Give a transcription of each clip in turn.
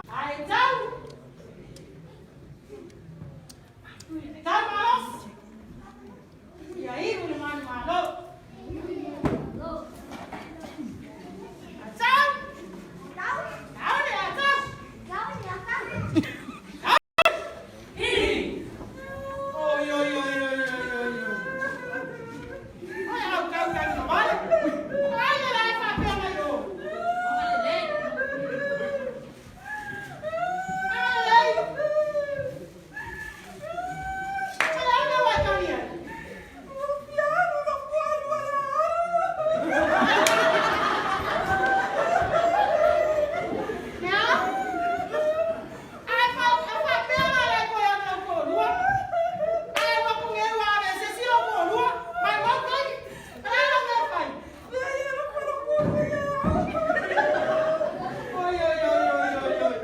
Ae tau! Tau malosi! Ia iu le manumalo! A tau! Tau le a tau! Oi, oi, oi, oi, oi, oi, oi. Oi, au kau kau na wale. Ai le lai whapea mai o. Ai, ai. Ai, ai, le wai kani ai. Nea? Ae faapea la le toe ana lau toalua, ae ua pugeu a ave e se isi lou toalua, maumau taimi, o le a lau mea e fai? Oi, oi, oi, oi, oi, oi.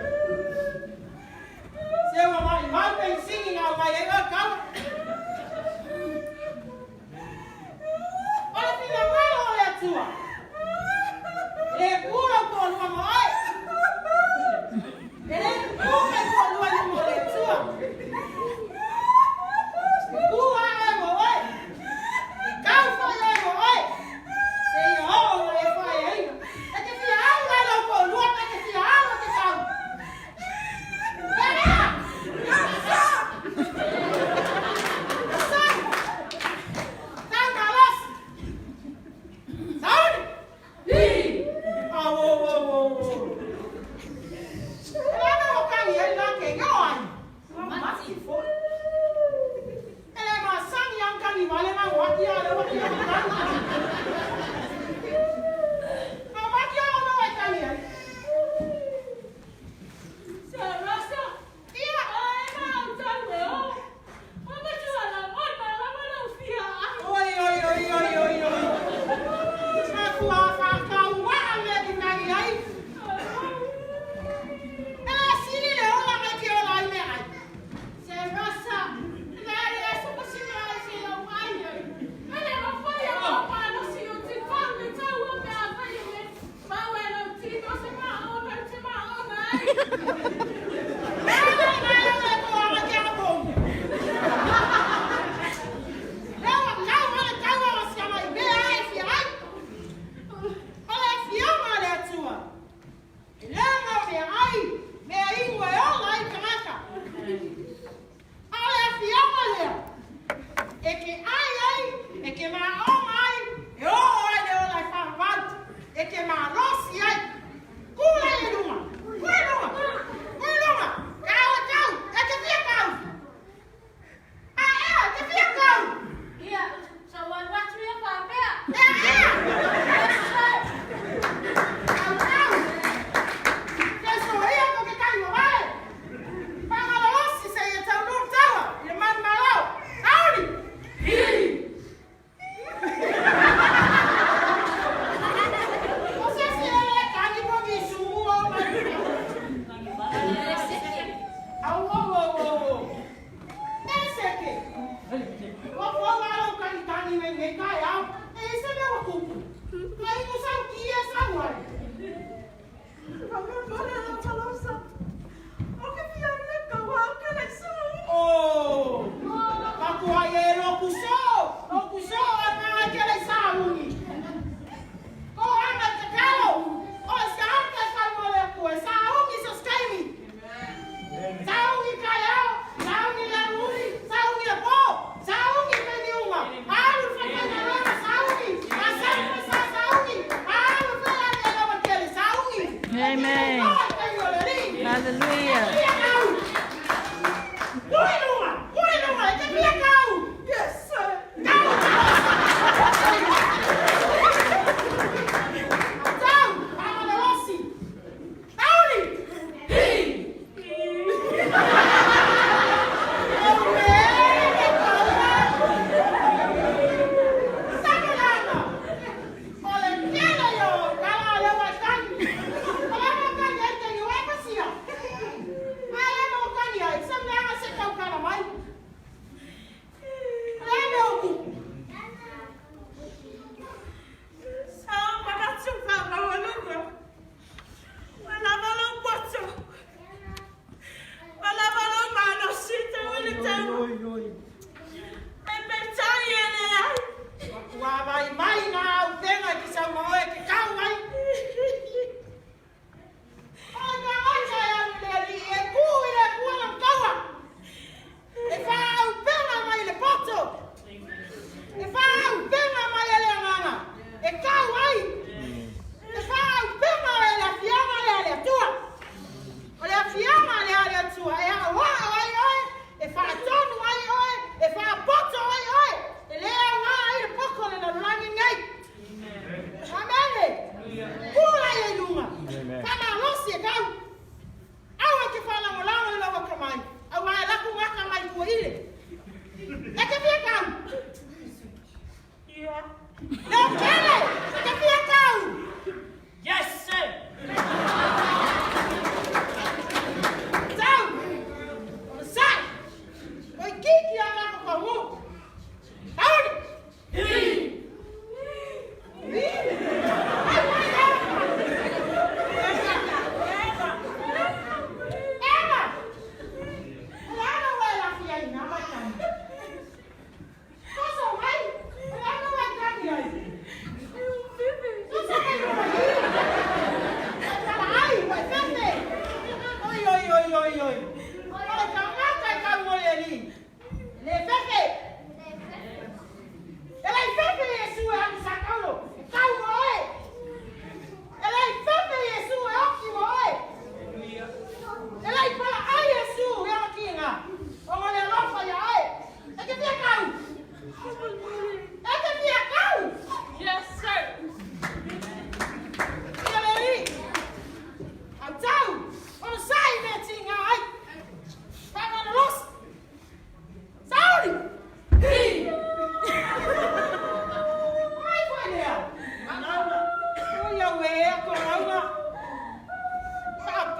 Se ua maʻimau penisini na aumai ai oe kaua. O le finagalo o le Atua, e le ku lou toalua ma oe. E le tutu kai toalua i luma o le Atua. E ku a oe ma oe. E kau foi oe ma oe. Seia oo ona e faaeaina. E te fia alu la i lou toalua pe te fia alu e te kau. Oi, oi, oi, oi, oi, oi. Matua whakauaa mea ki tangi ai. E le sili le ola mai ke ola ai mea ai. E ke ʻai ai, e ke māʻona ai, e oo ai le ola e whāwau, e ke malosi ai. Kūlei i luga, kū i luga, kū i luga, kau e kau, e te fia kau. A ea, e te fia kau. Ia, sa o alu atu ia faapea. Ea, ea. Kau, kau. Ke soia ko ke kai wawale. Faamalolosi seia taunuu le taua i le manumalo. Auli! O se isi e le tagi po ki su o mai. Au au au au au. E seke. Ua fou a lou tagi tagi mai nei taeao. E i se mea ua tupu. Mai inu sau ki e sau ai. Oh! Matua e loku so! Loku so a ngā kele i sāungi. Ko ana te kalo! O se ata e whai mo le akua, e sāungi sa skaimi. Sāungi kai ao, sāungi le aruuri, sāungi le pō, sāungi kai niunga. Alu le whakainga sāungi, a sāungi sa sāungi, alu whea le lawa kele sāungi. Amen. Hallelujah. Yes, sir. O le tele ia o tala a lea ua e tagi. O le a tagi ai taimi ua e pasia.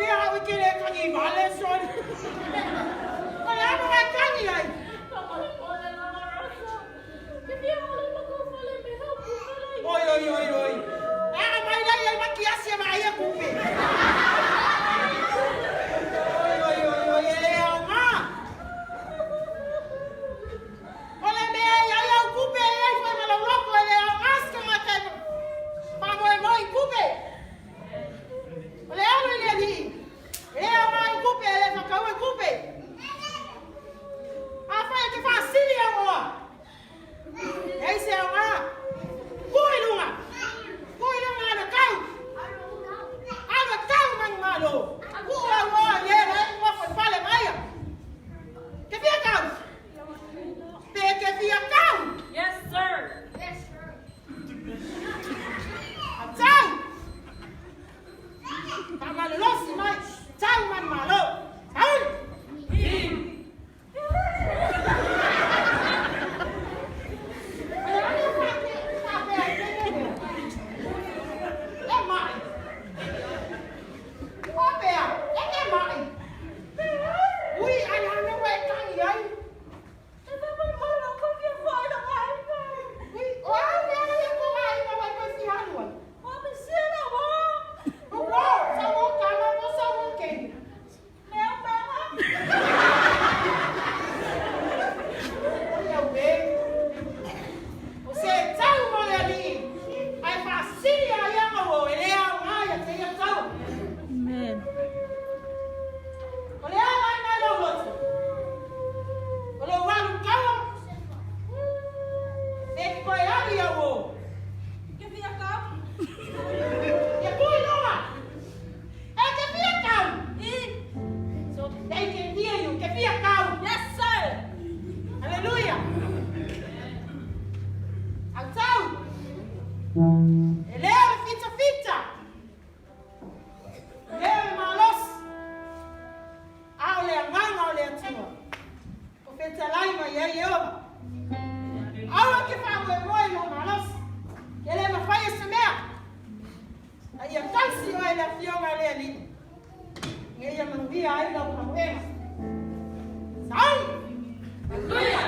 Faapea au e te le tagi vale soli. O le a mo e tagi ai? Oi, oi, oi, oi. A mai lai ai maki asi e mai e kupe. Oi, oi, oi, oi, e le au ma. O le mea i ai au kupe e ai fai malauloko e le au aska ma kai pa moe moi kupe. O le alu i le alii. E le au mai kupe e le whakau e kupe. A whai e te whasili au oa. E se au ngā. Kui lunga. Kui lunga ana kau. Ana kau mang malo. Ku au oa i e lai ua fai pale maia. Ke fia kau. Pe ke fia kau. Yes, sir. Yes, sir. A tau. Whamalolosi mai. Tau man malo. Tau. E mai. O pea, e te mai. Ui, ai hana wai tangi ai. Ui, o au mea ia ko ai na wai koe fi halu ai. O wo, sa wo kama, o sa wo keni. O ia ue. O se tau mo le alii. Ai whaasili a ia ngau e le au ngā ia te ia tau. Amen. O le ala ai mai lau lotu. O le walu kaua. E ki koe ali au o. Ia kui loa. E ke fia kau. So they can hear you. Ke fia kau. Yes, sir. Hallelujah. Au tau. E leo le fita fita. E leo le malosi. A o le anganga o le atua. O fetalai mai ai e ova. Aua ke whamoe moe lo malosi. Ke le mawhai e se mea. A ia tausi o e le afioga le alii. Nge ia manuia ai lau kamuega. Sau! Hallelujah.